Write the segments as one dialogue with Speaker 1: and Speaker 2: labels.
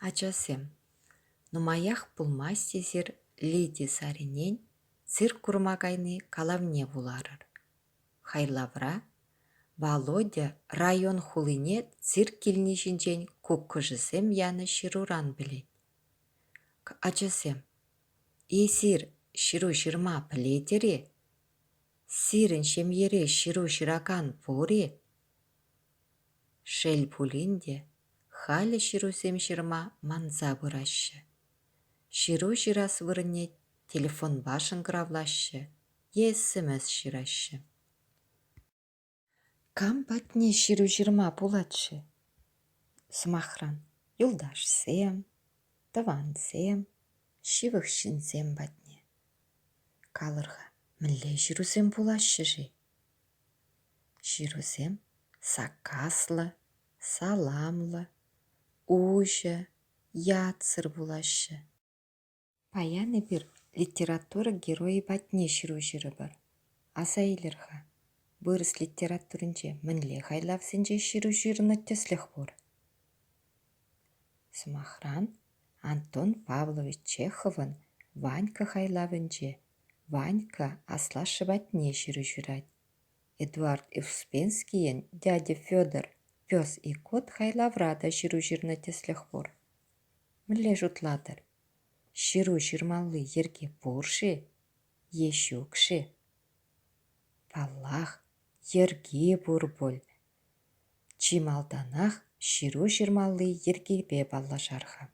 Speaker 1: Ачасем, нумаях пулмасть эсир Лиди Саринен «Цирк курма кайни» калавне вуларӑр. Хайлавра Володя район хулине цирк килни ҫинчен куккӑшӗсем янӑ ҫыруран пӗлет. Ачасем, эсир ҫыру ҫырма пӗлетӗр-и? Сирӗн ҫемьере ҫыру ҫыракан пур-и? Шел пулин те, халӗ ҫырусем ҫырма манса пыраҫҫӗ. Ҫыру ҫырас вырӑнне телефонпа шӑнкӑравлаҫҫӗ е СМС ҫыраҫҫӗ. Кам патне ҫыру ҫырма пулать-ши? Сӑмахран, юлташсем, тӑвансем, ҫывӑх ҫынсем патне. Калӑр-ха, мӗнле ҫырусем пулаҫҫӗ-ши? Ҫырусем саккаслӑ, саламлӑ, уҫӑ, ятсӑр пулаҫҫӗ. Паян эпир литература геройӗ патне ҫыру ҫырӑпӑр. Аса илер-ха, вырӑс литературинче мӗнле хайлавсенче ҫыру ҫырнӑ тӗслӗх пур? Сӑмахран, Антон Павлович Чеховӑн «Ванькка» хайлавӗнче Ванькка аслашшӗ патне ҫыру ҫырать. Эдуард Успенскийӗн «Дядя Федор. Пес и кот» хайлавра та ҫыру ҫырнӑ тӗслӗх пур. Мӗнле шутлатӑр, ҫыру ҫырмалли йӗрке пур-ши е ҫук-ши? Паллах, йӗрки пур пуль. Чи малтанах ҫыру ҫырмалли йӗркепе паллашар-ха.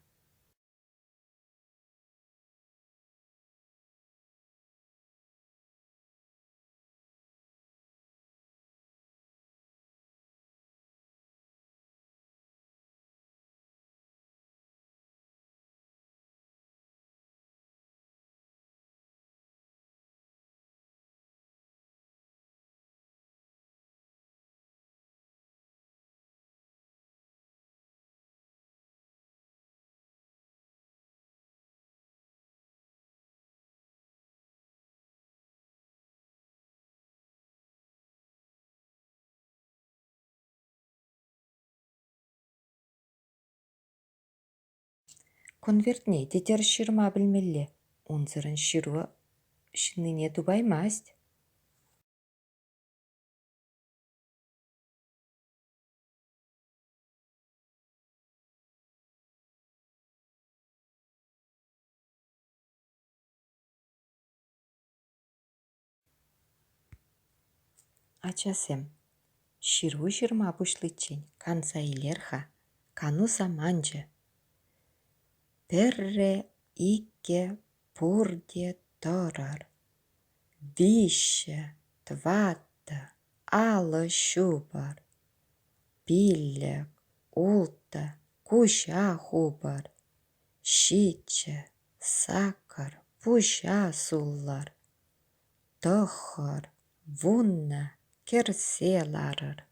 Speaker 1: Конвертне те тӗрӗс ҫырма пӗлмелле, унсӑрӑн ҫыру ҫыннине тупаймасть. Ачасем, ҫыру ҫырма пуҫличчен канса илер-ха, кану саманчӗ. Пӗрре, иккӗ, пурте тӑрӑр. Виҫҫӗ, тӑваттӑ, алӑ ҫупӑр. Пиллӗк, улттӑ, куҫа хупӑр. Ҫиччӗ, сакӑр, пуҫа суллӑр. Тӑххӑр, вуннӑ, кӗрсе ларӑр.